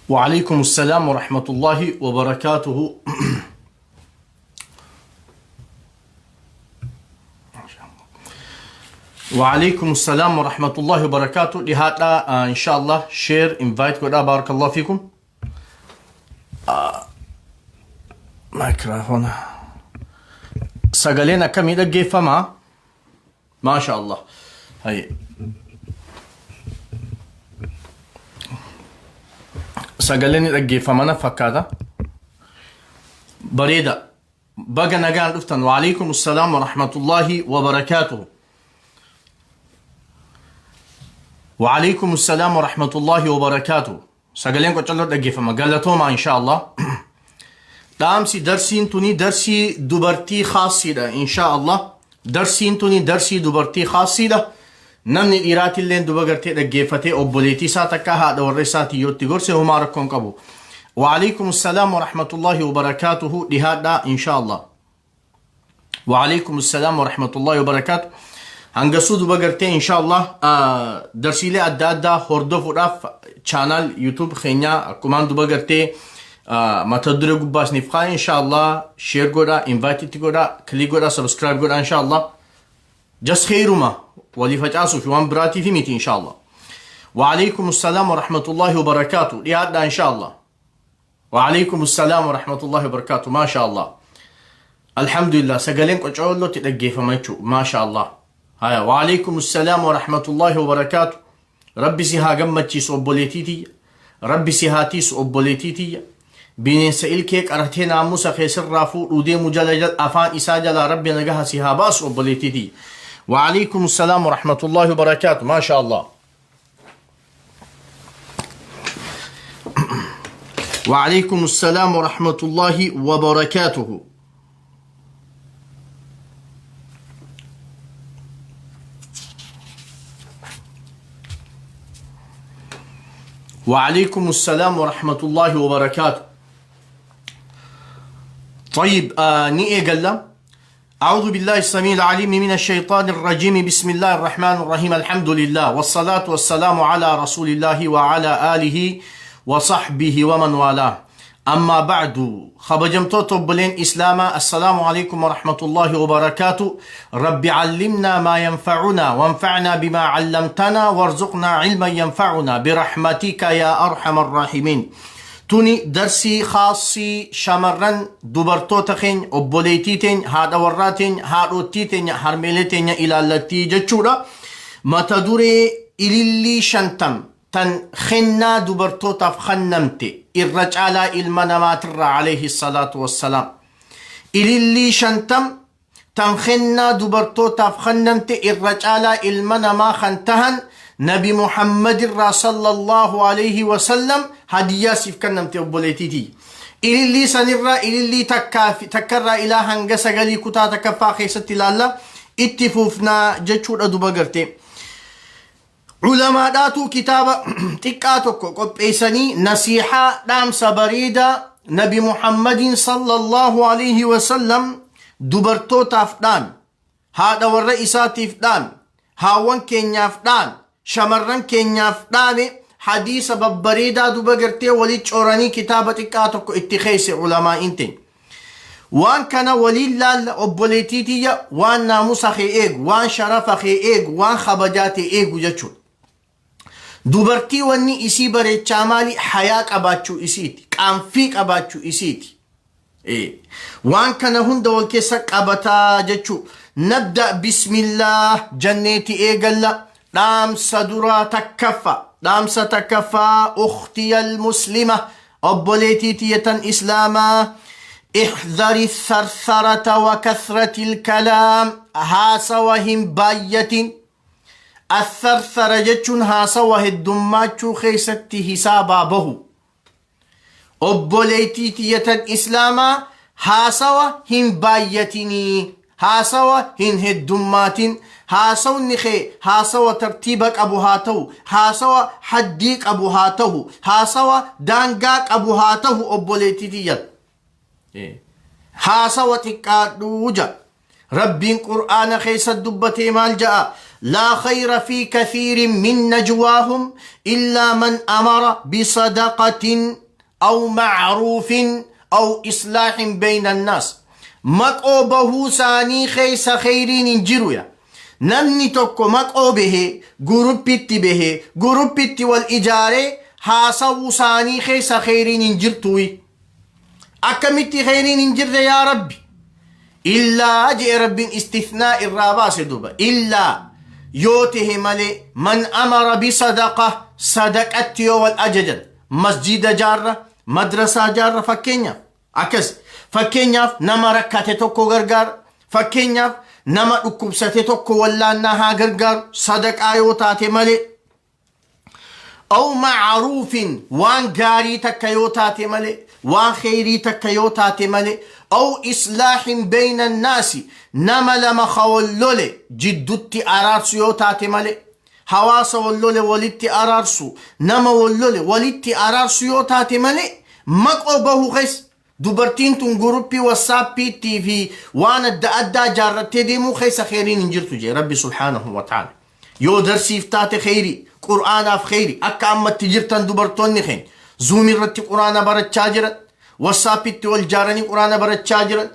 وعليكم السلام ورحمة الله وبركاته. وعليكم السلام ورحمة الله وبركاته. لهذا إن شاء الله share invite godhaa. بارك الله فيكم. Microphone sagaleen akkamii dhaggeeffamaa? ما شاء الله. Hay, sagaleen dhaggeeffama na fakkaata. Bareeda, baga nagaan dhuftan. وعليكم السلام ورحمة الله وبركاته. وعليكم السلام ورحمة الله وبركاته. Sagaleen qoccalloo dhaggeeffama. Galatooma. إن شاء الله dhaamsi darsiin tuni darsii dubartii khaasiidha. إن شاء الله darsiin tuni darsii dubartii khaasiidha. Namni dhiiraatilleen duba gartee dhaggeeffatee obboleettii isaa takka haadha warra isaatii yoo itti gorse homaa rakkoon qabu. وعليكم السلام ورحمة الله وبركاته. Dhihaadha إن شاء الله. وعليكم السلام ورحمة الله وبركاته. Hangasuu duba gartee إن شاء الله darsiilee adda addaa hordofuudhaaf channel YouTube keenyaa akkumaan duba gartee mata duree gubbaa isiniif kaa'e, إن شاء الله share godhaa, invite itti godhaa, click godhaa, subscribe godhaa. إن شاء الله just kheeruma walii facaasuuf, waan biraatiif miti إن شاء الله. وعليكم السلام ورحمة الله وبركاته. Dhiyaadha إن شاء الله. وعليكم السلام ورحمة الله وبركاته. ما شاء الله، الحمد لله. Sagaleen qocollootti dhaggeeffama jechuudha. ما شاء الله. Haya, وعليكم السلام ورحمة الله وبركاته. Rabbi si haa gammachiisu obboleettii tiyya. Rabbi si haa tiisu obboleettii tiyya. Bineensa ilkee qaratee naamusa keessirraa fuudhuu deemu jala afaan isaa jalaa Rabbi nagaha si haa baasu obboleettii tiyya. وعليكم السلام ورحمة الله وبركاته. ما شاء الله. وعليكم السلام ورحمة الله وبركاته. وعليكم السلام ورحمة الله وبركاته. طيب، ni eegalla. أعوذ بالله السميع العليم من الشيطان الرجيم. بسم الله الرحمن الرحيم. الحمد لله والصلاة والسلام على رسول الله وعلى آله وصحبه ومن والاه. أما بعد، kabajamtoota obboleen Islaamaa، السلام عليكم ورحمة الله وبركاته. رب علمنا ما ينفعنا وانفعنا بما علمتنا وارزقنا علما ينفعنا برحمتك يا أرحم الراحمين. Tuni darsii khaasii shamarran dubartoota keenya, obboleettii teenya, haadha warraa teenya, haadhottii teenya, harmeelee teenya ilaallattii jechuudha. Mata duree ilillii 50 tan kennaa dubartootaaf kennamte irra caalaa ilma namaatirraa عليه الصلاة والسلام. Ilillii 50 tan kennaa dubartootaaf kennamte irra caalaa ilma namaa kan tahan Nabi Muhammadirraa صلى الله عليه وسلم hadiyyaa siif kennamte obboleettiitii. Ilillii sanirraa ilillii takkarraa ilaa hanga sagalii kutaa takkaffaa keessatti ilaalla, itti fuufnaa jechuudha duba gartee. Culamaadhaatu kitaaba xiqqaa tokko qopheessanii nasiixaa dhaamsa bareedaa Nabi Muhammadin صلى الله عليه وسلم dubartootaaf dhaame, haadha warra isaatiif dhaame, haawwan keenyaaf dhaame, shamarran keenyaaf dhaame, hadiisa babbareedaa duba gartee walit cooranii kitaaba xiqqaa tokko itti keesse culamaa'in teenya. Waan kana waliin laalla obboleettii tiyya, waan naamusa kee eegu, waan sharafa kee eegu, waan kabajaa ta'e eegu jechuudha. Dubartii wanni isii bareechaa maali? Hayaa qabaachuu isiiti. Qaanfii qabaachuu isiiti. Waan kana hunda wal keessa qabataa jechuu. نبدأ بسم الله jenneeti eegalla. Dhaamsa duraa takkaffa. Dhaamsa takkaffaa: أختي المسلمة, obboleettii tiyyatan Islaamaa, احذر الثرثرة وكثرة الكلام. Haasawa hin baay'atin. الثرثرة jechuun haasawa heddummaachuu keessatti hisaabaa bahu. Obboleettii tiyyatan Islaamaa, haasawa hin baay'atinii, haasawa hin heddummaatin. Haasawni kee haasawa tartiiba qabu haa ta'u, haasawa haddii qabu haa ta'u, haasawa daangaa qabu haa ta'u. Obboleettii tiyyan, haasawa xiqqaadhuu ja'a. Rabbiin Qur'aana keessa dubbatee maal ja'a? Laa khayra fi kathiirin min najwaahum illaa man amara bisadaqatin aw ma'ruufin aw islaahin bayna annaas. Maqoo bahuu isaanii keessa kheyriin hin jiru ya. Namni tokko maqoo bahee, guruppitti bahee, guruppitti wal ijaaree haasawuu isaanii keessa kheyriin hin jirtuuyi. Akkamitti kheyriin hin jirre yaa Rabbi? Illaa je'e Rabbiin istithnaa irraa baase duuba. Illaa yoo tahe malee man amara bisadaqa sadaqatti yoo wal ajajan masjida jaarra madrasaa jaarra fakkeenyaaf akkas fakkeenyaaf nama rakkate tokko gargaara fakkeenyaaf nama dhukkubsate tokko wallaannaa haa gargaaru sadaqaa yoo taate malee aw ma'ruufin waan gaarii takka yoo taate malee waan kheyrii takka yoo taate malee aw islaahin beyna annaasi nama lama ka wal lole jiddutti araarsu yoo taate malee hawaasa wal lole walitti araarsu nama wal lole walitti araarsu yoo taate malee maqoo bahu keessa dubartiin tun guruppii wassaappiittii fi waan adda addaa jaarrattee deemuu keessa kheyriin hin jirtu jee Rabbi subhaanahu wa ta'ala. Yoo darsiif taate kheyrii, qur'aanaaf kheyrii, akka ammatti jirtan dubartoonni keenya zuum irratti qur'aana barachaa jiran, wassaappitti wal jaaranii qur'aana barachaa jiran,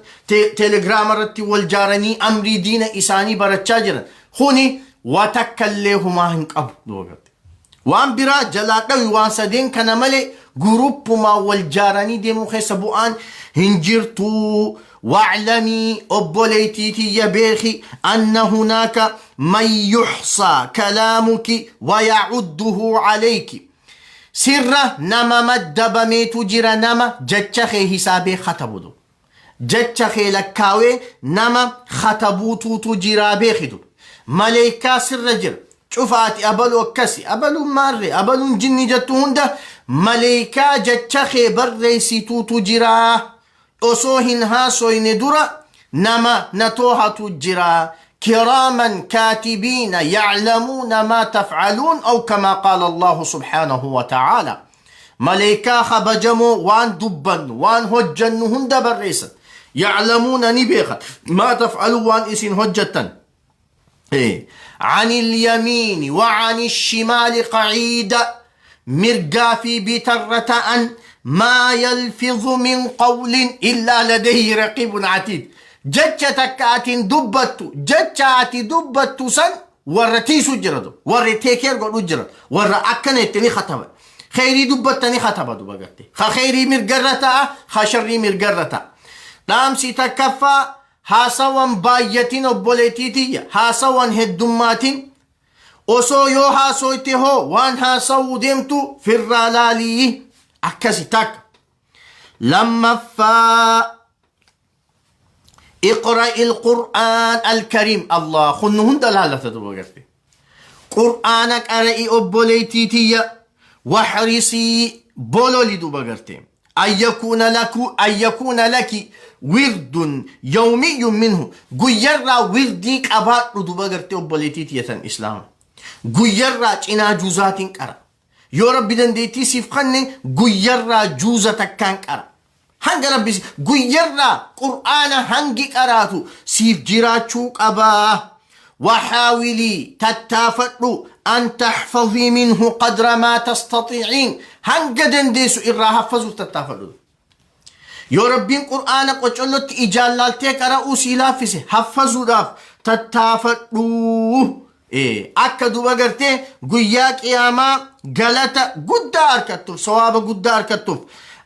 teelegiraama irratti wal jaaranii amrii diina isaanii barachaa jiran. Kuni waa takka illee humaa hin qabu. Waan biraa jalaa dhawi waan sadeen kana malee guruppumaan wal jaaranii deemuu keessa bu'aan hin jirtu. Wa'lamii obboleettii tiyya beeki anna hunaaka man yuhsaa kalaamuki wa ya'udduhu alayki. Sirra nama maddabameetu jira nama jecha kee hisaabee katabu. Jecha kee lakkaawee nama katabuutuutu jiraa beeki duba. Maleeykaa sirra jira. Cufa ati abalu akkasi, abaluun maarree, abaluun jinni jettu hunda maleeykaa jecha kee barreessituutu jiraa. Osoo hin haasoyne dura nama na toohatu jira. Kiraaman kaatibiina ya'lamuuna maa taf'aluun aw kamaa qaala Allahu subhaanahu wa ta'aala. Maleeykaa kabajamoo waan dubbannu, waan hojjannu hunda barreessan. Ya'lamuuna ni beekan. Maa taf'aluun waan isin hojjattan. Anil yamiini wa ani shimaali qaciida mirgaa fi bitarra ta'an maa yalfizu min qawlin illaa ladayhi raqiibun atiid. Jecha takka atin dubbattu, jecha ati dubbattu san warra tiisu jira du warra teekeer godhu jira warra akkana itti ni kataban kheyrii dubbatta ni kataba duba garte ka kheyrii mirgarra ta'a ka sharrii mirgarra ta'a dhaamsi takkaffaa haasawan baay'atin obboleettii tiyya haasawan heddummaatin osoo yoo haasoyte hoo waan haasawuu deemtu firraa laalii akkasi takka lammaffaa اقرأ القرآن الكريم الله خن هند لا تدوغرتي قرآن قرأي أبوليتي تيا واحرصي بولولي دوبغرتي أن يكون لك أن يكون لك ورد يومي منه غيرا وردي قبات دوبغرتي أبوليتي تيا تن إسلام غيرا چنا جوزاتين قرأ Yoo Rabbi dandeettii siif kanne guyyarraa juuza takkaan qara. Hanga Rabbi guyyarraa Qur'aana hangi qaraatu siif jiraachuu qabaa. Waxaawilii tattaafadhu an taxfazii minhu qadra maa tastatiiciin hanga dandeessu irraa haffazuuf tattaafadhu. Yoo Rabbiin Qur'aana qocollotti ijaan laaltee qara'uu sii laaffise haffazuudhaaf tattaafadhu. Akka duba gartee guyyaa qiyaamaa galata guddaa arkattuuf sawaaba guddaa arkattuuf.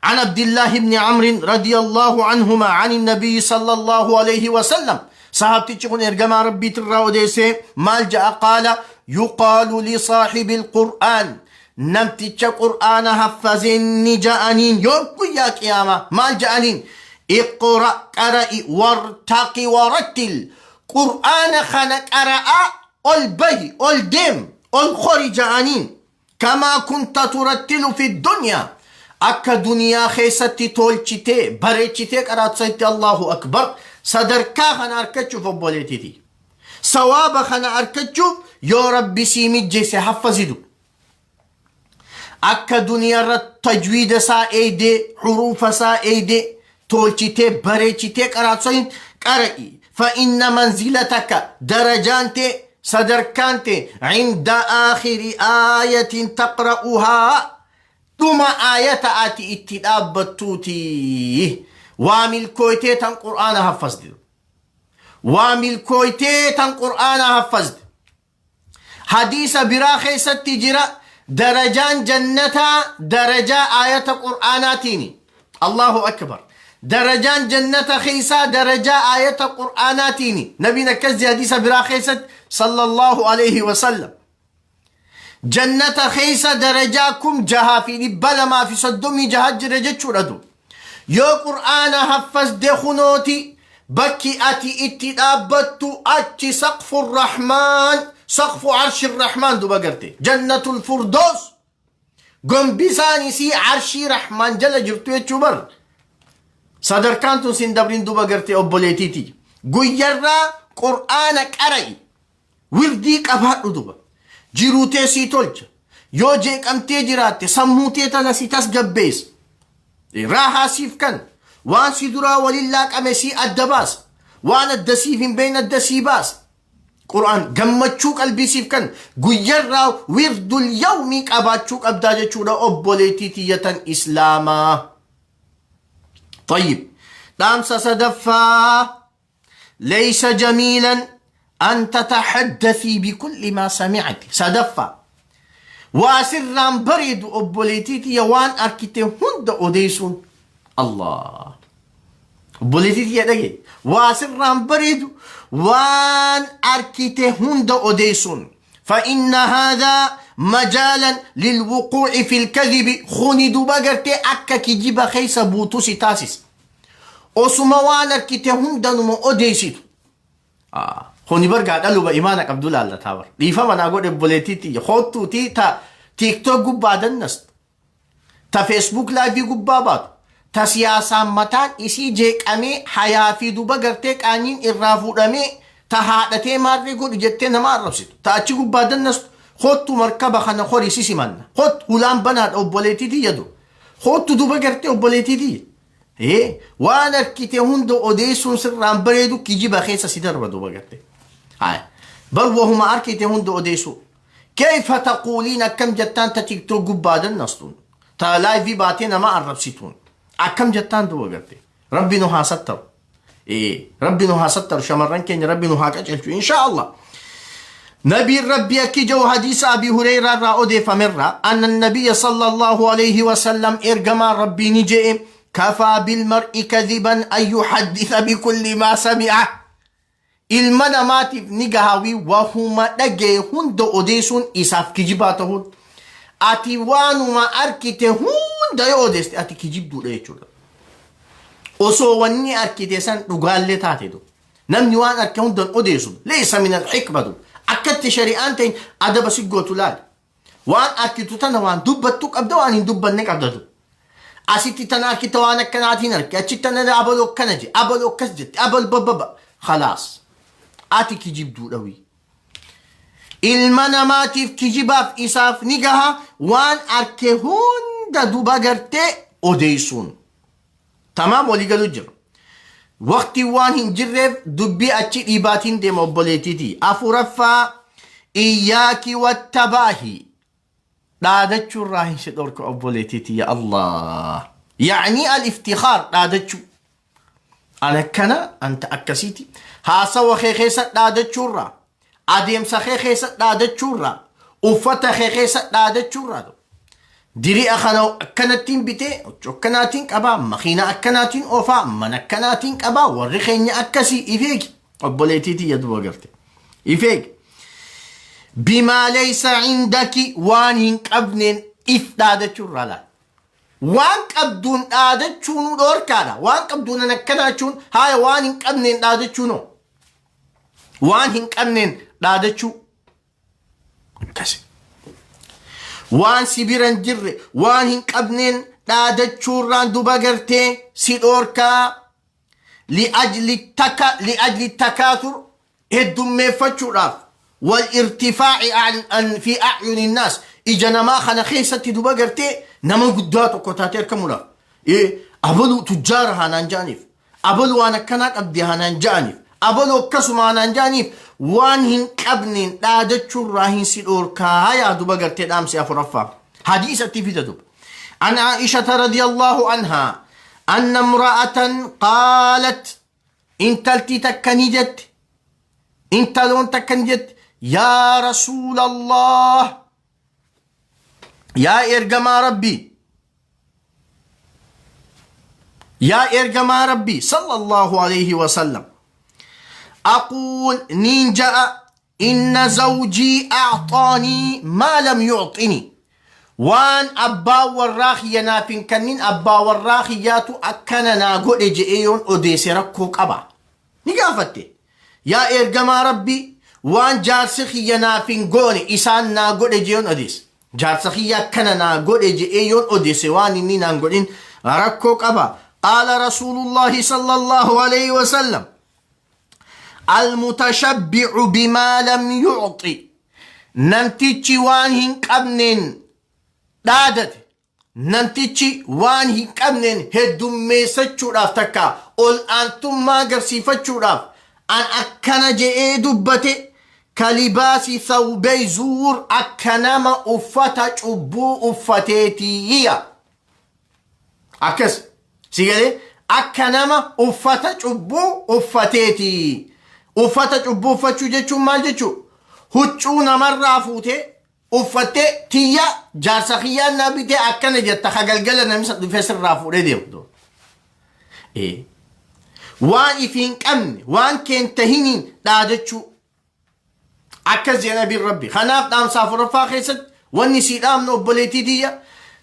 عن عبد الله بن عمرو رضي الله عنهما عن النبي صلى الله عليه وسلم صحابتي كون ارجما ربي ترى اوديسه مال جاء قال يقال لصاحب القرآن Namticha Qur'aana haffazeen ni ja'aniin yoom guyyaa qiyaamaa maal ja'aniin iqra qara'i wartaqi warattil Qur'aana kana qara'aa ol bahi ol deem ol kori ja'aniin kamaa kunta turattilu fi dunyaa akka duniyaa keessatti tolchitee bareechitee qaraatu sanitti Allahu akbar sadarkaa kana arkachuuf obboleettiiti sawaaba kana arkachuuf yoo rabbi sii mijjeesse haffazidu Akka duniyaarra tajwiida isaa eeydee, huruufa isaa eeydee, tolchitee, bareechitee qaraatu saniin qara'i. Fa inna manzilataka darajaan tee Sadarkaan tee cinda aakhiri aayatin taqra'uhaa, dhuma aayata ati itti dhaabbattuuti. Waa milkooytee tan Qur'aana haffazde, waa milkooytee tan Qur'aana haffazde. Hadiisa biraa keessatti jira, darajaan jannataa darajaa aayata Qur'aanaatiini. Allahu akbar! Darajaan jannata keessaa darajaa aayata Qur'aanaatiini. Nabiin akkas jedhe hadiisa biraa keessatti, sallallahu alayhi wasallam. Jannata keessa darajaa 6236 jira jechuudha. Du yoo Qur'aana haffazde, kunooti bakki ati itti dhaabbattu achi, saqfu rahmaan, saqfu arshi rahmaan. Duba garte Jannatul Furdoos, gombisaan isii arshii Rahmaan jala jirtu jechuu bar. Sadarkaan tun sin dabrin. Duba garte obboleetiiti, guyyarraa Qur'aana qara'i, wirdii qabaadhu. Duba jiruutee sii tolcha. Yoo jeeqamtee jiraatte, sammuutee tana si tasgabbeessa, raahaa siif kan waan si duraa waliin laaqame sii adda baasa, waan adda siif hin beekne adda sii baasa. Qur'aan gammachuu qalbii siif kan guyyarraa wirdul yawmii qabaachuu qabdaa jechuudha, obboleettii tiyyatan Islaamaa. طيب، dhaamsa sadaffaa: ليس جميلا أن تتحدثي بكل ما سمعت. Sadaffaa, waa sirraan bareedu, obboleettii tiyya, waan arkite hunda odeessuun. Allah, obboleettii tiyya, dhage, waa sirraan bareedu waan arkite hunda odeessuun. فإن هذا مجالا للوقوع في الكذب. Kuni duba gartee akka kijiba keessa buutu si taasisa. Osuma waan arkite hundanuma odeessitu. Kuni bargaa dhaluba imaana qabdu laallataa bar. Dhiifama naa godhe, obboleettiitti hoottuutii, ta TikTok gubbaa dannastu. Ta Facebook live gubbaa baatu. Ta siyaasaan mataan isii jeeqamee, hayaa fi duba gartee qaanyiin irraa fuudhamee, ta haadhatee maarree godhu jettee nama arrabsitu. Ta achi gubbaa dannastu, hoottu markaba kana horii si simanna. Hoottu, hulaan banaadha, obboleettiitii yadu. Hoottu, duba gartee, obboleettiitii. Waan arkite hunda odeessuun sirraan bareedu, kijiba keessa si darba, duba garte. Bar wahuma arkite hunda odeessuu. كيف تقولين؟ Akkam jettaan ta TikTok gubbaa dannastuun? Ta live baatee nama arrabsituun? Akkam jettaan, duba garte? Rabbi nu haa sattaru. Rabbi nu haa sattaru, shamarran keenya Rabbi nu haa qaceelchu, insha Allah. نبي ربي akki jau حديث أبي هريرة را odeeffamerra أن النبي صلى الله عليه وسلم, ergamaa Rabbii ni je'e: كفى بالمرء كذبا أن يحدث بكل ما سمع. Ilma namaatiif ni gahaawii wahuma dhagee hunda odeessuun isaaf kijibaa ta'uun. Ati waanuma arkite hunda yoo odeeste, ati kijibduudha jechuudha. Osoo wanni arkite san dhugaallee taate, namni waan arke hundan odeessu ليس من الحكمة. Akkatti shari'aan ta'in adaba si gootu laali. Waan arkitu tana waan dubbattu qabda, waan hin dubbanne qabdatu. Asitti tana arkite, waan akkanaatiin arke, achitti tana abaloo akkana je, abaloo akkas jette, abal babbaba, خلاص, ati kijibduudha wii. Ilma namaatiif kijibaaf isaaf ni gaha waan arke hunda duba gartee odeessuun. Tamaam, walii galuu jira. Waqtii waan hin jirreef dubbii achi dhiibaatiin deema, obboleettiiti. Afuraffaa: إياك والتباهي. Dhaadachuurraa hin si dhorka, obboleettiiti. Ya Allah, يعني الافتخار, dhaadachuu, ana akkana, anta akkasiiti, haasawa kee keessa dhaadachuurraa, adeemsa kee keessa dhaadachuurraa, uffata kee keessa dhaadachuurraa. Diri'a kana akkanattiin bitee, akkanaatiin qabaa, makiina akkanaatiin oofaa, mana akkanaatiin qabaa, warri keenya akkasii. Ifeegi, obboleettiitii, yaduba garte, ifeegi. بما ليس عندك, waan hin qabneen if dhaadachuurraa laal. Waan qabduun dhaadachuun dhoorkaadha. Waan qabduun akkanaa jechuun haaya, waan hin qabneen dhaadachuunoo, waan hin qabneen dhaadachuu akkasi, waan si bira hin jirre, waan hin qabneen dhaadachuurraan duba gartee si dhoorkaa. لأجل التكاثر, heddummeeffachuudhaaf, والارتفاع عن في أعين الناس, ija namaa kana keessatti duba gartee nama guddaa tokko taatee argamuudhaaf, abalu tujjaara haanaan ja'aniif, abalu waan akkanaa qabdi haanaan ja'aniif. Abaloo akkasumaa naan jaaniif waan hin qabneen dhaadachuurraa hin si dhoorkaa yaa duba gartee dhaamsi afuraffaa. Hadiisatti fida duba. An Aa'ishata radiyallahu anhaa anna imra'atan qaalat, intalti takka ni jette, intaloon takka ni jette, yaa Rasuulallah, yaa ergamaa Rabbii, yaa ergamaa Rabbii sallallahu alayhi wasallam, aquul, niin ja'a, inna zawjii a'xaanii maa lam yu'xini, waan abbaa warraa kiyya naaf hin kannin abbaa warraa kiyyaatu akkana naa godhe je'ee yoon odeesse rakkoo qaba? Ni gaafatte. Yaa ergamaa Rabbii, waan jaarsi kiyya naaf hin goone isaan naa godhe je'ee yoon odeesse, jaarsa kiyya akkana naa godhe je'ee yoon odeesse, waan inni naan godhin rakkoo qaba? Qaala rasuulullaahi sallallahu alayhi wasallam, almutashabbi'u bimaa lam yu'xi, namtichi waan hin qabneen dhaadate, namtichi waan hin qabneen heddummeessachuudhaaf takka ol aantummaa agarsiifachuudhaaf an akkana je'ee dubbate, kalibaasi thawbey zuur, akka nama uffata cubbuu uffateetiyya. Akkas si galee, akka nama uffata cubbuu uffateeti. Uffata cubbuu uffachuu jechuun maal jechuu? Huccuu namarraa fuutee uffattee, tiyya, jaarsa kiyyaan naa bitee akkana jetta, ka galgala namni dhufee sirraa fuudhee deemu. Waan ifi hin qabne, waan keentahiniin dhaadachuu akkas jedhe nabiin Rabbi. Kanaaf dhaamsa afuraffaa keessatti wanni sii dhaamnu, obboleettii tiyya,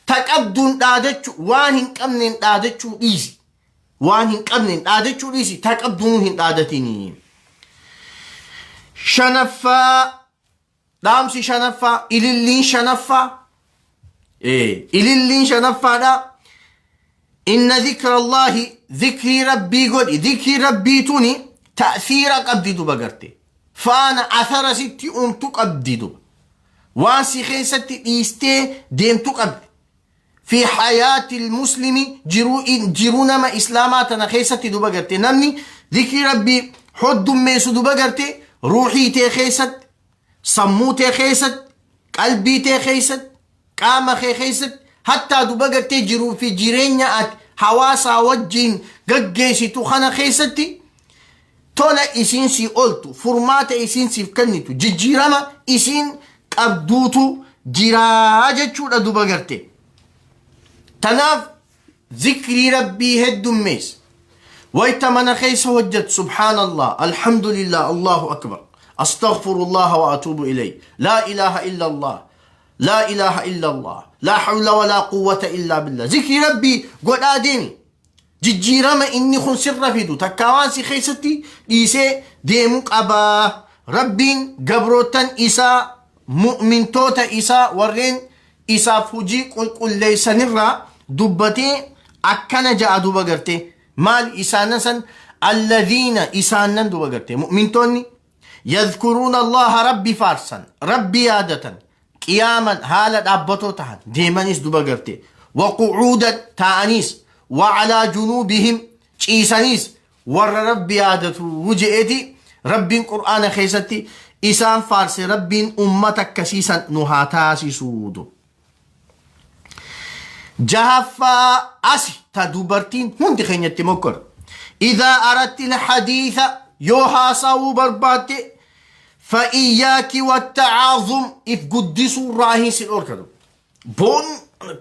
ta qabduun dhaadachuu, waan hin qabneen dhaadachuu dhiisi. Waan hin qabneen dhaadachuu dhiisi, ta qabduun hin dhaadatinii. Shanaffaa, dhaamsi shanaffaa, ililliin shanaffaa, ililliin shanaffaadha. Inna dhikra Allaahi, dhikrii Rabbii godhi. Dhikrii Rabbii tuni ta'siira qabdi duba garte. Faana athara sitti uumtu qabdi duba. Waan si keessatti dhiistee deemtu qabdi. Fi hayaati muslimi, jiruu nama islaamaa tana keessatti duba garte. Namni dhikrii Rabbii hoddummeessu duba garte, ruuxii tee keessatti, sammuu tee keessatti, qalbii tee keessatti, qaama kee keessatti, hattaa duba gartee jiruu fi jireenya ati hawaasaa wajjiin gaggeessitu kana keessatti tola isiin sii oltu, furmaata isiin siif kennitu, jijjiirama isiin qabduutu jiraa jechuudha duba garte. Tanaaf zikrii Rabbii heddummeessa. Wayta mana keessa hojjetu, subhaanallah, alhamdulillah, allahu akbar, astaghfirullah wa atuubu ilay, laa ilaaha illa allah, laa ilaaha illa allah, laa hawla walaa quwwata illaa billah. Zikrii Rabbii godhaa deemi. Jijjiirama inni kun sirra fidu takkaa waan si keessatti dhiisee deemu qabaa. Rabbiin gabrootan isaa, mu'mintoota isaa, warreen isaaf hujii qulqulleessanirraa dubbatee akkana ja'a duba gartee. Maal isaanan san? Alladhiina isaanan duba gartee mu'mintoonni yadhkuruuna Allaha, Rabbi faarsan, Rabbi yaadatan, qiyaaman, haala dhaabbatoo tahan, deemanis duba gartee, waqu'uudan, taa'aniis, wacalaa junuubihim, ciisaniis, warra Rabbi yaadatu je'eeti Rabbiin Qur'aana keessatti isaan faarse. Rabbiin ummata akkasiisan nu haa taasisuudu. Jahaffaa asi ta dubartiin hundi keenyatti mokkora. Idaa aratti alhadiisa, yoo haasawuu barbaadde, fa'iyyaaki wattacaazum, if guddisuu irraa hin si dhorkatu. Boon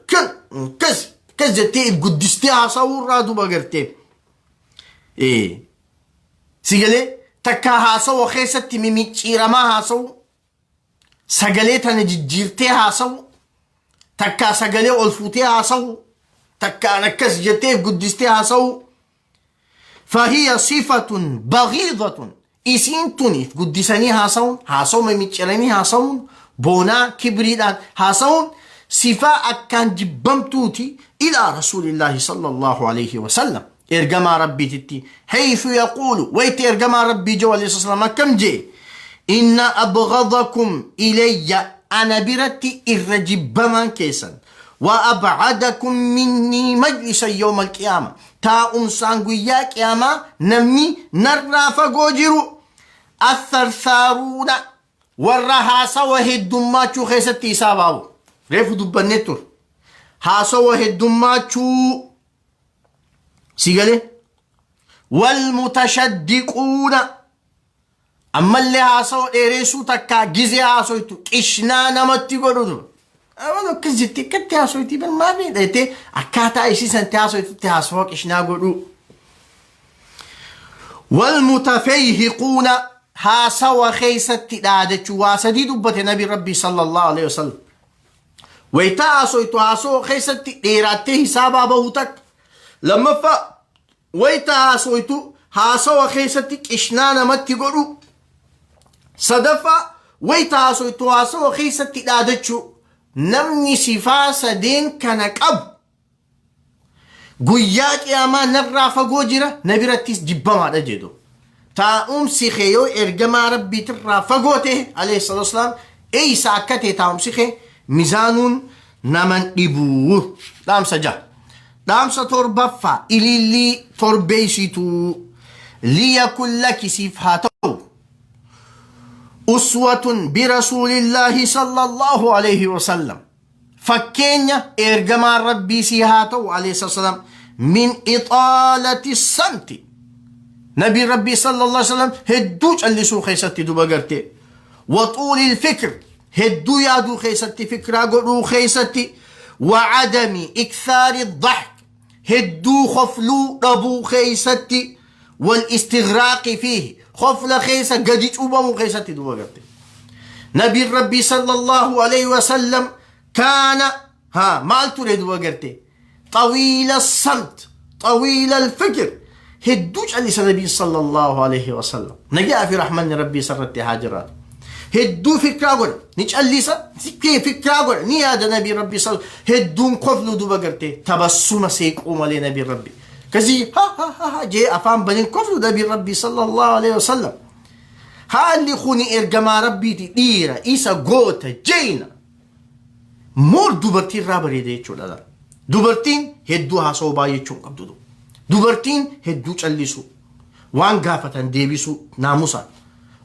kan kas kas jettee if guddistee haasawuu irraa duba gartee. Si galee, takka haasawa keessatti mimicciiramaa haasawu, sagalee tana jijjiirtee haasawu, takkaa sagalee ol fuutee haasawu, takkaan akkas jettee if guddistee haasawu. Fahiya sifatun baghiidatun, isiin tuniif guddisanii haasawuun, haasawu mimicciranii haasawuun, boonaa kibriidhaan haasawuun sifaa akkaan jibbamtuuti ilaa rasuulillaahi sallallahu alayhi wasallam, ergamaa Rabbiititti, haythu yaquulu, wayti ergamaa Rabbii jiru alayhi wasallam akkam jee? Inna abghadakum ilayya, ana biratti irra jibbamaan keessan وأبعدكم مني مجلسا يوم القيامة taa'umsaan guyyaa qiyaamaa namni narraa fagoo jiru الثرثارون warra haasawa heddummaachuu keessatti isaa baabu. Reefu dubbannee ture haasawa heddummaachuu si galee. والمتشدقون ammallee haasawa dheereessuu, takkaa gizee haasoytu qishnaa namatti godhutu. Aman akkas jettee akkatti haasoyti bar maa beekta jettee akkaataa isii sanatti haasoytutti haasawa qishnaa godhuu. والمتفيهقون haasawa keessatti dhaadachuu. Waa sadii dubbate nabi rabbii صلى الله عليه وسلم. Waytaa haasoytu haasawa keessatti dheeraattee hisaabaa bahuu takka. Lammaffaa, waytaa haasoytu haasawa keessatti qishnaa namatti godhu. Sadaffaa, waytaa haasoytu haasawa keessatti dhaadachuu. Namni sifaa sadeen kana qabu guyyaa qiyaamaa narraa fagoo jira, na birattis jibbamaadha jedhu. Taa'umsi kee yoo ergamaa rabbiitirraa fagoo ta'e عليه الصلاة والسلام eeysa akka ta'e taa'umsi kee mizaanuun naman dhibuu. Dhaamsa jaha. Dhaamsa torbaffaa, ilillii torbeeysituu, ليكن لك siif haa ta'u أسوة برسول الله صلى الله عليه وسلم fakkeenya ergamaan rabbii si haa ta'u عليه الصلاة والسلام من إطالة الصمت nabii rabbii صلى الله عليه وسلم hedduu callisuu keessatti duba garte, وطول الفكر hedduu yaaduu keessatti, fikraa godhuu keessatti, وعدم إكثار الضحك hedduu khofluu dhabuu keessatti, والاستغراق فيه khofla keessa gadi cuubamuu keessatti duba garte. Nabiin rabbii صلى الله عليه وسلم كان ها maal ture duba garte? طويل الصمت، طويل الفكر. Hedduu callisa nabii صلى الله عليه وسلم, nagaa fi rahmanni rabbii sarratti haa jiraatu. Hedduu fikraa godha, ni callisa, fikraa godha, ni yaada. Nabii rabbii hedduun koflu duba garte, tabassuma seequu malee. Nabii rabbii kasii ha ha ha ha jee afaan banin koflu. Nabii rabbii صلى الله عليه وسلم haalli kuni ergamaa rabbiiti, dhiira isa goota jeena moor dubartii irraa bareeda jechuudha. Dubartiin hedduu haasa'uu baay'achuu hin qabdu. Dubartiin hedduu callisu, waan gaafatan deebisuu naamusaan,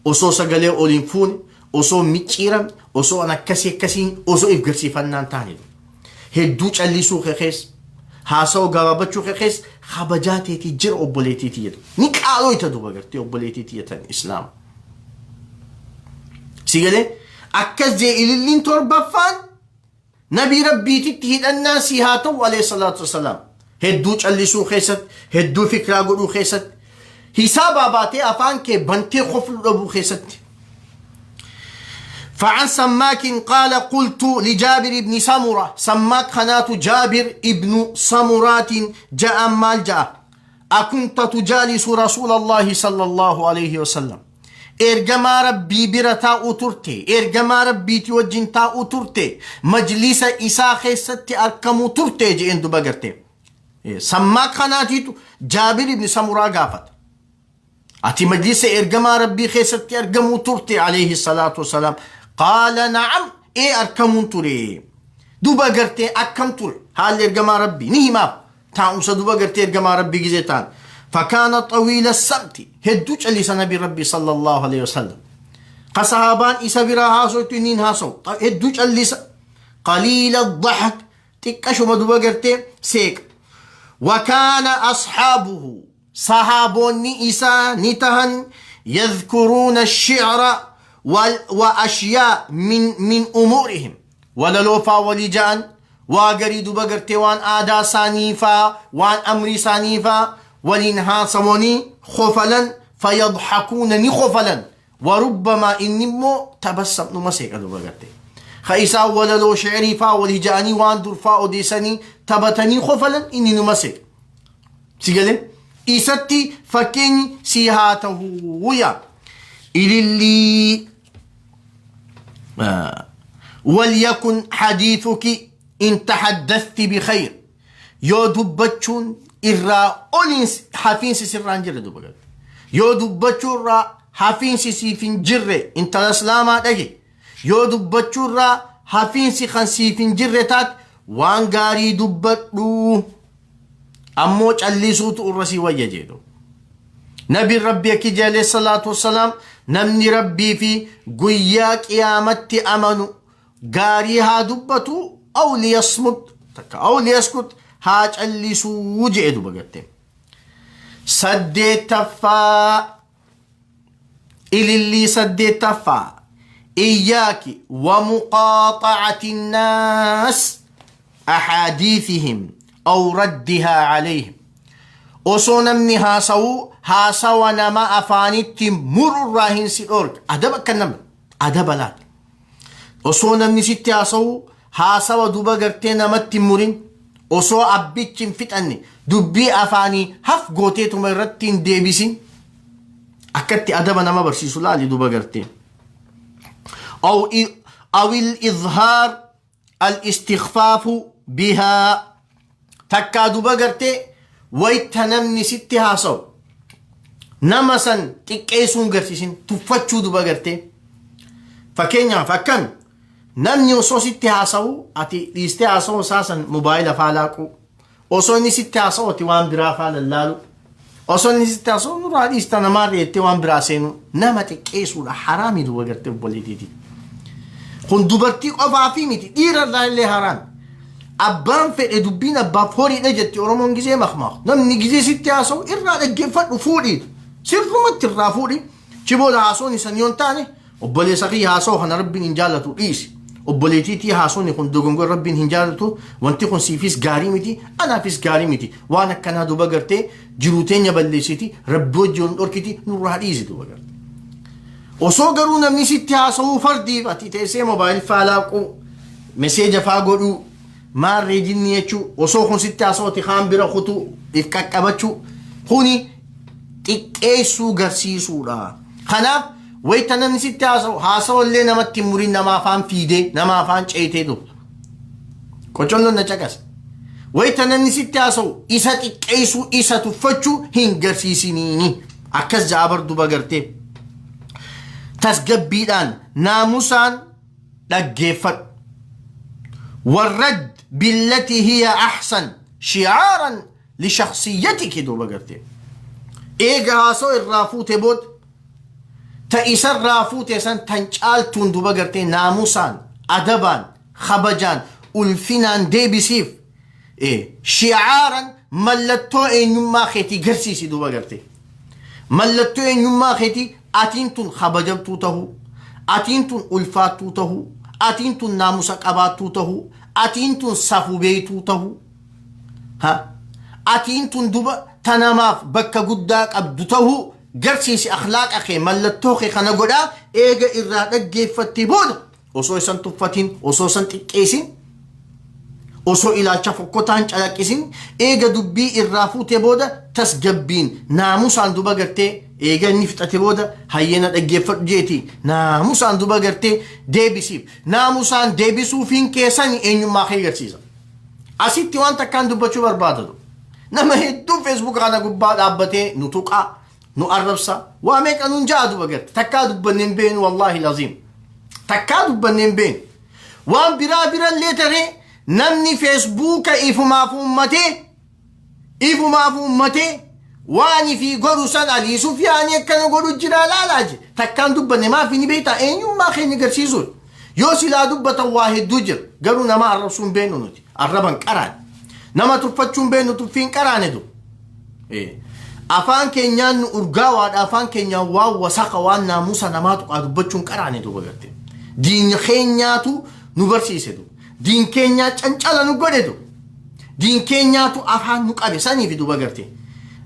osoo sagalee ol hin fuune, osoo micciiramne, osoo an akkasii akkasiin, osoo if garsiifannaan taane, hedduu callisuu keessa, haasa'uu gabaabachuu keessa kabajaa teetii jira. Obboleettiitii jedhu ni qaaloo duba gartee obboleettiitii jettan islaama. Si galee? Akkas jee ililliin torbaffaan nabii rabbiititti hidhannaa si haa ta'u عليه الصلاة والسلام hedduu callisuu keessatti, hedduu fikraa godhuu keessatti, hisaabaa baatee afaan kee bantee kofluu dhabuu keessatti. فعن سماك قال: قلت لجابر بن سمرة. سماك خنات جابر ابن سمرات جاء مال جاء: أكنت تجالس رسول الله صلى الله عليه وسلم ergamaa rabbii bira taa'u turte, ergamaa rabbiiti wajjin taa'u turte, majlisa isaa keessatti argamu turte je'een duba garte. Sammaa kanaatiitu Jaabir ibn Samuraa gaafata: ati majlisa ergamaa rabbii keessatti argamuu turte عليه الصلاة والسلام? قال: نعم ee argamuun ture. Duba gartee akkam ture haalli ergamaa rabbii? Ni himaaf taa'umsa duba gartee ergamaa rabbii gizee ta'an. فكان طويل الصمت hedduu callisa nabi rabbii صلى الله عليه وسلم ka sahaabaan isa biraa haasoytu inniin haasawu, hedduu callisa. قليل الضحك xiqqashuma duba gartee seeqa. وكان أصحابه sahaabonni isaa ni tahan يذكرون الشعر وأشياء من أمورهم walaloo walii ja'an, waa garii duba gartee waan aadaa isaaniifaa, waan amrii isaaniifaa waliin haasawanii khofalan. فيضحكون ni khofalan. وربما inni immoo تبسم numa seeqa duba gartee ka isaan walaloo shi'rii faa walii ja'anii, waan durfaa odeessanii taphatanii khofalan, inni numa seeqa. Si galee? Isatti fakkeenyi si haa ta'uu yaa ilillii. وليكن حديثك إن تحدثت بخير yoo dubbachuun irraa oliin hafiinsi sirraa hin jirre duba yoo dubbachuu irraa hafiinsi siif hin jirre, intala islaamaa dhage, yoo dubbachuu irraa hafiinsi kan siif hin jirre taate. Waan gaarii dubbadhu, ammoo callisuutu irra si wayya jedhu. Nabiin Rabbi akki jedhe alayhi salaatu wassalaam, namni Rabbii fi guyyaa qiyaamatti amanu gaarii haa dubbatu, aw liyasmut, takka aw liyaskut, haa callisuu jedhe duba gartee. Saddeettaffaa, ilillii saddeettaffaa: إياك ومقاطعة الناس أحاديثهم أو ردها عليهم. Osoo namni haasawuu haasawa nama afaanitti mururraa hin si dhorka. Adaba akka nama adaba laata. Osoo namni sitti haasawuu haasawa duba gartee namatti hin murin, osoo abbichi hin fixanne dubbii afaanii haf gooteetuma irratti hin deebisin. Akkatti adaba nama barsiisu laali duba gartee. أو الإظهار الاستخفاف بها. Takkaa duba gartee wayta namni sitti haasawu nama san xiqqeessuun garsiisin, tuffachuu duba gartee. Fakkeenyaaf akkam? Namni osoo sitti haasawu ati dhiistee haasa'u isaa san mobaayila faa laaquu, osoo inni sitti haasa'u ati waan biraa faa lallaalu, osoo inni sitti haasa'u nurraa dhiista namaa reettee waan biraa seenu, nama xiqqeessuudha, haraami duba gartee obboleettiiti. Kun dubartii qofaa fi miti, dhiirarraa illee haraami. Abbaan fedhe dubbiin abbaaf horiidha jetti Oromoon gizee makmaaku. Namni gizee sitti haasa'u irraa dhaggeeffadhu, fuudhii sirrumatti irraa fuudhi. Chi booda haasawni san yoo hin taane, obboleessa kiyya, haasa'u kana Rabbiin hin jaallatu, dhiisi. Obboleettiitii, haasawni kun dogongora, Rabbiin hin jaallatu, wanti kun siifis gaarii miti, anaafis gaarii miti. Waan akkanaa duba gartee jiruu teenya balleessiti, Rabbi wajji wal dhorkiti, nurraa dhiisi duba garte. Osoo garuu namni sitti haasa'uu fardiif ati teessee mobaayil faa laaquu, message faa godhuu, maarree jinni jechuu, osoo kun sitti haasa'uti kaan bira kutuu if qaqqabachuu, kuni xiqqeessuu garsiisuudha. Kanaaf wayita namni sitti haasa'u haasa'u illee namatti hin murin, nama afaan fiidee nama afaan ceetee dhufu. Qocolloon na caqasa. Wayita namni sitti haasa'u isa xiqqeessuu, isa tuffachuu hin garsiisiniini. Akkas ja'a bar duba gartee. Tasgabbiidhaan naamusaan dhaggeeffadhu. والرد بالتي هي أحسن شعارا لشخصيتك duuba gartee. Eega haasoo irraa fuute booda ta isarraa fuute san tan caaltuun duba gartee naamusaan, adabaan, kabajaan, ulfinaan deebisiif. شعارا mallattoo eenyummaa keetii garsiisi duba gartee. Mallattoo eenyummaa keetii, atiin tun kabajamtuu tahuu, atiin tun ulfaattuu tahuu, atiin tun naamusa qabaattuu tahuu, atiin tun safuu beeytuu tahuu. Ha? Atiin tun duba tanamaaf bakka guddaa qabdu tahuu garsiisi. Akhlaaqa kee, mallattoo kee kana godhaa. Eega irraa dhaggeeffattee booda osoo isan tuffatin, osoo isan xiqqeessin, osoo ilaalcha fokkotaan calaqqisin, eega dubbii irraa fuute booda tasgabbiin naamusaan duba gartee eega inni fixate booda hayyena dhaggeeffadhu jeeti naamusaan duba gartee deebisiif. Naamusaan deebisuufiin keessan eenyummaa kee garsiisa. Asitti waan takkaan dubbachuu barbaadatu, nama hedduu Facebook kana gubbaa dhaabbatee nu tuqaa, nu arrabsa, waa meeqa nuun ja'a duba garte. Takkaa dubbanneen beenu, والله العظيم, takkaa dubbanneen beenu. Waan biraa birallee taree namni Facebooka ifumaaf uummatee, ifumaaf uummatee waan ifii godhu san Alii Sufyaanii akkana godhu jira laalaa je. Takkaan dubbanne. Maaf ni beektaa? Eenyummaa keenya garsiisuun. Yoo silaa dubbatan waa hedduu jira, garuu nama arrabsuun beenu, nuti arraban qaraane, nama tuffachuun beenu, tuffiin qaraane du. Afaan keenyaan nu urgaawaadha, afaan keenyaan waan wasaqa, waan naamusa namaa tuqaa dubbachuun qaraane duuba garte. Diin keenyaatu nu barsiise du, diin keenyaa cancala nu godhe du, diin keenyaatu afaan nu qabe saniif duuba garte.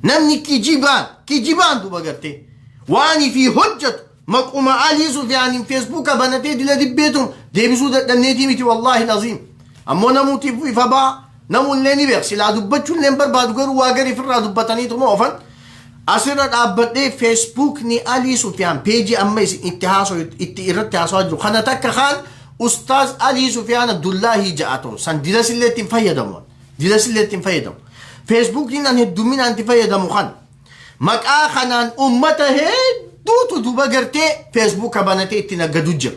Namni kijibaan kijibaan duuba garte waan ifii hojjetu maquma Alii Sufyaaniin Facebooka banatee dila dibbeetum deebisuu dadhabneetii miti, والله العظيم. Ammoo namuutiif ifa baa, namullee ni beek. Silaa dubbachuullee hin barbaadu, garuu waa gari ifirraa dubbataniituma oofan. Asirra dhaabbadhee Facebookni Alii Sufyaan, peejii amma itti haasoo itti irratti haasawaa jiru kana, takka kaan Ustaaz Alii Sufyaan Abdullaahii ja'atun san dilasillee ittiin fayyadamu, dilasillee ittiin fayyadamu. Facebookni an hedduminaan itti fayyadamu kan maqaa kanaan ummata hedduutu duba gartee Facebooka banatee itti naggadu jira.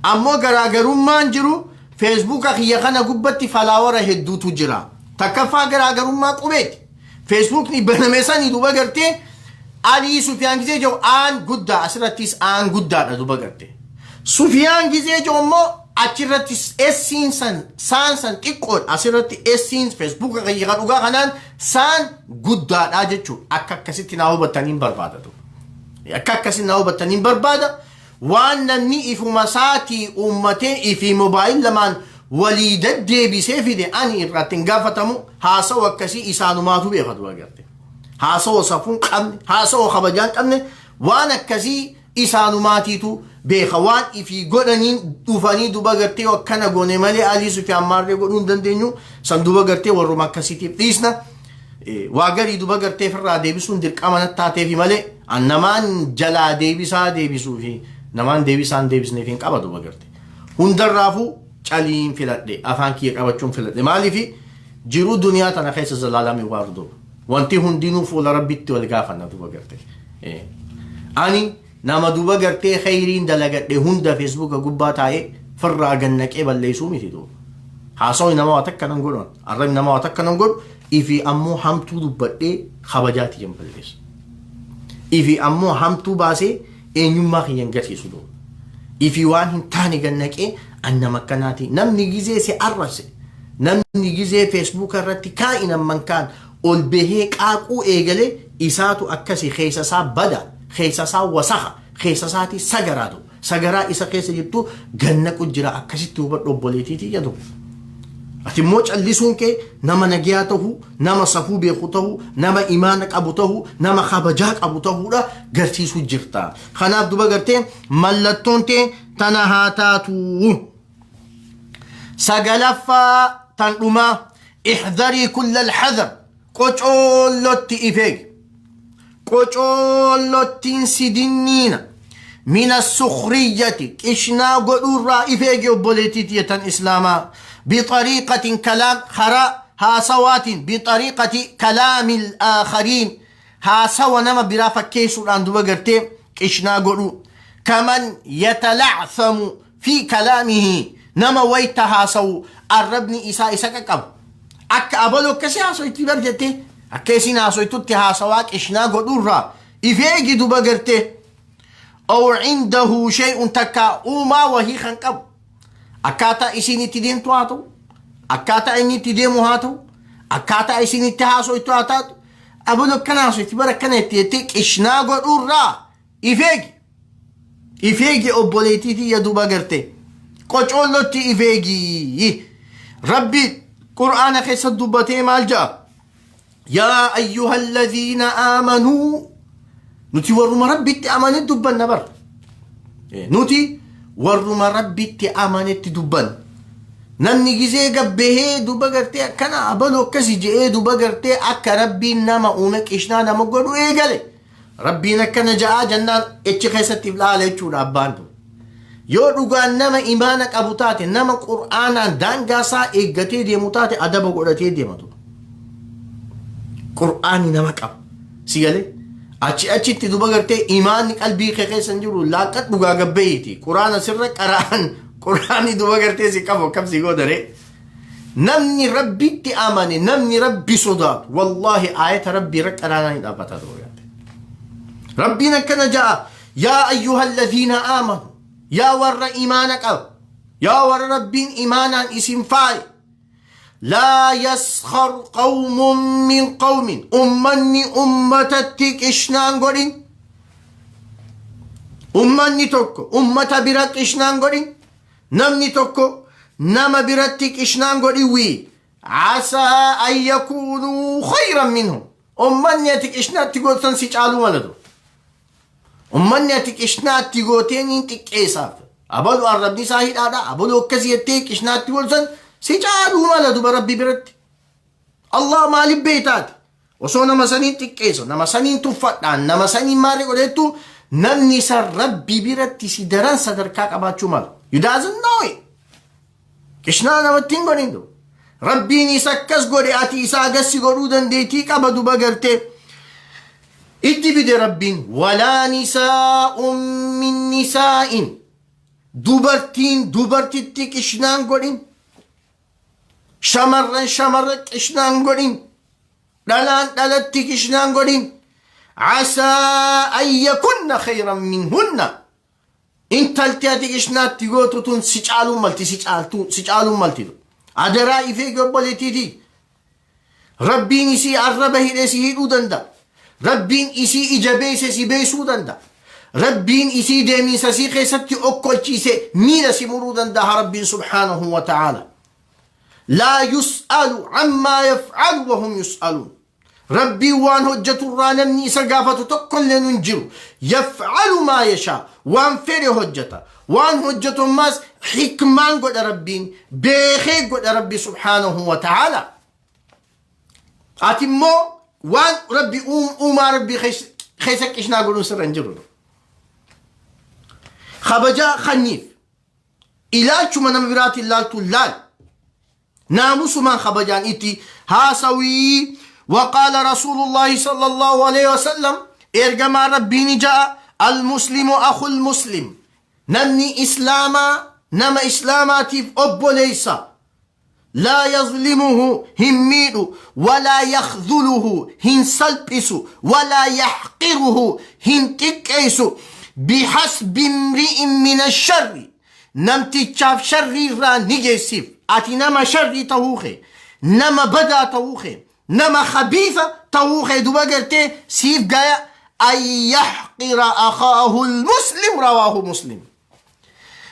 Ammoo garaagarummaan jiru Feesbuuka kiyya kana gubbatti follower hedduutu jira. Takkaffaa, garaagarummaa qubeeti. Feesbuukni baname sanii duba gartee Alii Sufiyaan gizee jiru aan guddaa, asirrattis aan guddaadha duba gartee. Sufiyaan gizee jiru immoo achirratti essiin san saan san xiqqoodha, asirratti essiin Feesbuuka kiyya kan dhugaa kanaan saan guddaadha jechuudha. Akka akkasitti naa hubattaniin barbaada duba. Akka akkasitti naa hubattaniin barbaada. Waan namni ifuma isaatii uummatee ifii mobile lamaan walii deddeebisee fide ani irratti hin gaafatamu. Haasawu akkasii isaanumaatu beeka duba garte. Haasawa safuu hin qabne, haasawa kabajaa hin qabne, waan akkasii isaanumaatiitu beeka. Waan ifii godhaniin dhufanii duba gartee akkana goone malee Alii Sufiyaan maarree godhuu hin dandeenyu. San duba gartee warruma akkasiitiif dhiisna. Waa garii duba gartee ofirraa deebisuun dirqama natti taateefi malee an namaan jalaa deebisaa deebisuu fi namaan deebisaan deebisneef hin qaba duba garte. Hundarraafuu caliin filadhe, afaan kiyya qabachuun filadhe. Maaliifi? Jiruu duniyaa tana keessa zalaalamii waa duba. Wanti hundinuu fuula Rabbitti wal gaafanna duba garte. Ani nama duba gartee kheyriin dalagadhe hunda Feesbuuka gubbaa taa'ee firraa gannaqee balleessuu miti duba. Haasawni nama waa takka nan godhan. Arrabni nama waa takka nan godhu. Ifi ammoo hamtuu dubbadhee kabajaa tiyyan balleessa. Ifi ammoo hamtuu baasee eenyummaa kiyyan garsiisu duba. Ifi waan hin taane gannaqee an nama akkanaati. Namni gizee si arrabse, namni gizee Feesbuuka irratti kaa'in amman kaan ol bahee qaaquu eegalee, isaatu akkasi keessa isaa bada, keessa isaa wasaka, keessa isaatii sagaraatu. Sagaraa isa keessa jirtu gannaqu jira. Akkasitti hubadhu, obboleettiitii jedhu. Ati immoo callisuun kee nama nagiyaa ta'uu, nama safuu beeku ta'uu, nama imaana qabu ta'uu, nama kabajaa qabu ta'uudha garsiisuu jirta. Kanaaf duba gartee mallattoon tee tana haa taatu. Sagalaffaa tan dhumaa: احذري كل الحذر, qocoollotti ifeegi. Qocoolloottiin si dinniina. من السخرية, qishnaa godhuurraa ifeegi, obboleettii tiyatan islaamaa. بطريقة كلام, karaa haasawaatiin, بطريقة كلام الآخرين, haasawa nama biraa fakkeessuudhaan duba gartee qishnaa godhu. كمن يتلعثم في كلامه, nama wayta haasawu arrabni isaa isa qaqqabu. Akka abaloo akkasii haasoitti bar jettee akka isin haasoitutti haasawaa qishnaa godhuurraa ifeegi duba gartee. أو عنده شيء, takka uumaa wahii kan qabu, akkaataa isin itti deemtu haa ta'u, akkaataa inni itti deemu haa ta'u, akkaataa isin itti haasoitu haa taatu, abaloo akkana haasoitti bara akkana itti jettee qishnaa godhuurraa ifeegi. Ifeegi, obboleettii tiyya, duba garte qocoollotti ifeegi. Rabbi Qur'aana keessa dubbatee maal ja'a? يا أيها الذين آمنوا, nuti warruma Rabbitti amane dubbanna bar. Nuti warruma Rabbitti amanetti dubbanna. Namni gizee gabbahee duba gartee akkana abaluu akkasi je'ee duba gartee akka Rabbiin nama uume qishnaa nama godhu eegale, Rabbiin akkana ja'aa jennaan echi keessatti ilaala jechuudha abbaan tun. Yoo dhugaan nama imaana qabu taate, nama Qur'aanaan daangaa isaa eeggatee deemu taate, adaba godhatee deematu. Qur'aanni nama qaba. Si galee? Achi achitti duba gartee imaanni qalbii kee keessa hin jiru laaqqat dhugaa gabbeeyti. Qur'aana sirra qara'an, Qur'aanni duba gartee si qabu akkam si godhare. Namni Rabbitti amane, namni Rabbi sodaatu, wallaahi aayata Rabbii irra qaraanaa hin dhaabbata duba gartee. Rabbiin akkana ja'a: يا أيها الذين آمنوا, yaa warra imaana qaba, yaa warra Rabbiin imaanaan isin faaye, لا يسخر قوم من قوم, ummanni ummatatti qishnaan godhin. Ummanni tokko ummata bira qishnaan godhin. Namni tokko nama biratti qishnaan godhin. Wii عسى أن يكونوا خيرا منهم, ummanni ati qishnaatti gootan si caaluu malatu. Ummanni ati qishnaatti gooteen hin xiqqeessaaf. Abalu arrabni isaa hidhaadha. Abalu akkasii jettee qishnaatti godhan si caaluu mala duba Rabbi biratti. Allah maaliif beektaati? Osoo nama saniin xiqqeessa, nama saniin tuffadhaan, nama saniin maali godhettu, namni san Rabbi biratti si daran sadarkaa qabaachuu mala. You doesn't know it. Qishnaa namatti hin godhin duba. Rabbiin isa akkas godhe ati isaa agassi godhuu dandeettii qaba duba gartee. Itti fide Rabbiin: ولا نساء من نساء, dubartiin dubartitti qishnaan godhin. Shamarran shamarra qishnaan godhin. Dhalaan dhalatti qishnaan godhin. Casaa an yakunna khayran minhunna. Intalti ati qishnaatti gootu tun si caaluun malti si caaltuu si caaluun malti. Adaraa ifee obboleettiitii. Rabbiin isii arraba hidhee si hidhuu danda'a. Rabbiin isii ija beeyse si beeysuu danda'a. Rabbiin isii deemiinsa isii keessatti okkolchiise miila si muruu danda'a Rabbiin subhaanahu wa ta'aala. Laa yus'alu ammaa yaf'alu wa hum yus'aluun. Rabbiin waan hojjetu irraa namni isa gaafatu tokkolleen hin jiru. Yaf'alu maa yashaa. Waan fedhe hojjeta. Waan hojjetu ammaas hikmaan godha Rabbiin. Beekee godha Rabbi subhaanahu wa ta'aala. Ati immoo waan Rabbi uumaa Rabbii keessa qishnaa godhuun sirra hin jiru. Kabajaa kanniif ilaalchuma nama biraatiin laaltu laal. Naamusumaan kabajaan itti haasawii. وقال رسول الله صلى الله عليه وسلم ergamaa Rabbii ni ja'a المسلم أخو المسلم namni islaamaa nama islaamaatiif obboleessa لا يظلمه hin miidhu ولا يخذله hin salphisu ولا يحقره hin xiqqeessu بحسب امرئ من الشر namtichaaf sharrii irraa ni geessiif. Ati nama sharrii tahuu kee, nama badaa tahuu kee, nama khabiisa tahuu kee duba gartee siif gaya أن يحقر أخاه المسلم. رواه مسلم.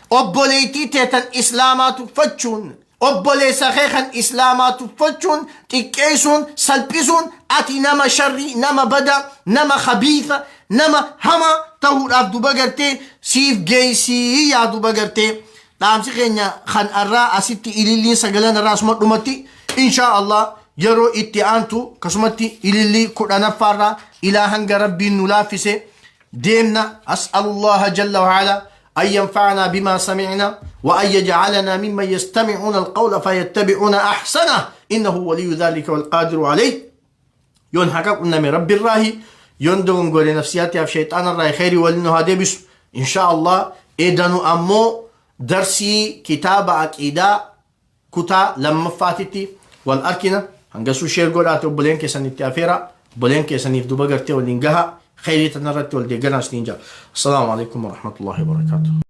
Obboleettii teetan islaamaa tuffachuun, obboleessa kee kan islaamaa tuffachuun, xiqqeessuun, salphisuun, ati nama sharrii, nama badaa, nama khabiisa, nama hamaa tahuudhaaf duba gartee siif geessii. Yaa duba gartee dhaamsi keenya kan arraa asitti ililliin sagalan irraa asuma dhumatti. Inshaa Allah yeroo itti aantu akkasumatti ilillii 10ffaarraa ilaa hanga Rabbiin nu laaffise deemna. أسأل الله جل وعلا أن ينفعنا بما سمعنا وأن يجعلنا ممن يستمعون القول فيتبعون أحسنه إنه ولي ذلك والقادر عليه. Yoon haqa qunname Rabbi irraahi, yoon dogongore nafsiyaatiif shayxaana irraahi. Kheyrii waliin nu haa deebisu insha Allah. Edanu ammoo darsii kitaaba aqiidaa kutaa lammaffaatitti wal arkina. Hangasuu share godhaate obboleen keessan itti afeera, obboleen keessaniif duba gartee waliin gaha. Kheyrii tanarratti wal deeggaraa isiniin jaa. السلام عليكم ورحمة الله وبركاته.